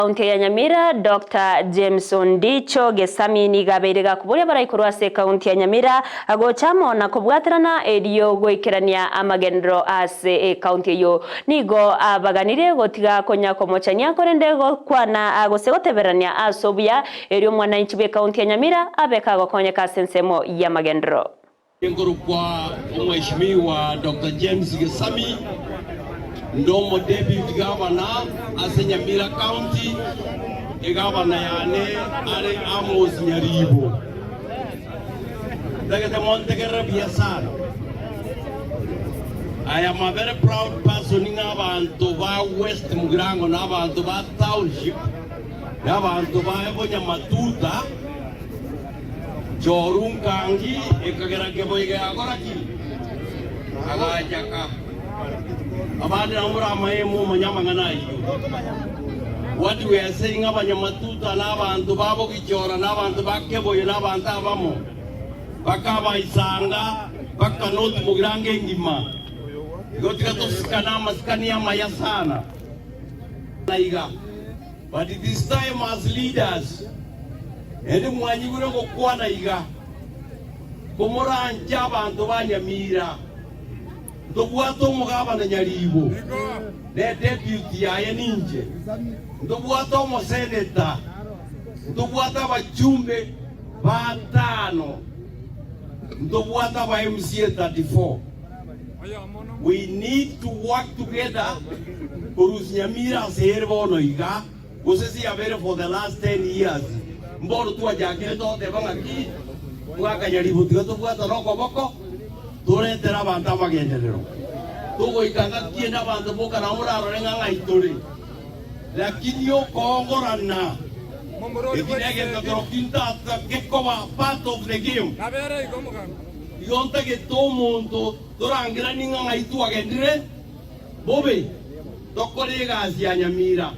Ekaunti ya Nyamira, Doctor James Ondicho Gesami nigo abeire gakoboria abarai korwa ase ekaunti ya Nyamira gocha amo na kobwaterana erio goikerania amagenderero ase ekaunti eyio. Nigo abaganirie gotiga konya komochania korende gokwana gose gotebererania ase obuya erio omwananchi bw'ekaunti ya Nyamira abe kagokonyeka ase ensemo y'amagenderero. Nkorokwa Omweshimiwa Doctor James Gesami, nde omo Deputy Governor ase Nyamira County, egavana yane are Amos Nyaribo. Ntagete montegerere buya sana. I am a very proud person ng'a abanto ba West Mugirango na abanto ba Township na abanto ba Bonyamatuta Choru nkangi ekagera keboiga yakora ki? Agachaka. Abande nabo moramaye momanye amang'ana ayio. What we are saying abanyamatuta na abanto ba bogichora na abanto ba keboyo na abanto abamo bakabaisanga baka North Mugirango engima. Igo tiga tosikane amasikani amaya sana. Iga. But this time as leaders, naende mwanyigure gokwana iga, komoranche abanto ba Nyamira, ntobwate omogabana Nyaribo, ne deputy yaye ninche, ntobwate omoseneta, ntobwate abachumbe batano, ntobwate aba MCA 34. We need to work together korusia Nyamira ase ere bono iga, gose siyabere for the last ten years. Mbono twachakire togoteba ng'aki mwakanyaribo tiga tobwatane okoboko toretere abanto amagenderero. Togoika ng'aki ende abanto boka nabo morarore ng'a ng'ai tore. Lakini okoongorana eki negento kerokio ntatake koba part of the game. Igo ntagete omonto torangeranie ng'a ng'ai twagendire bobe, tokore egasi ya nyamira.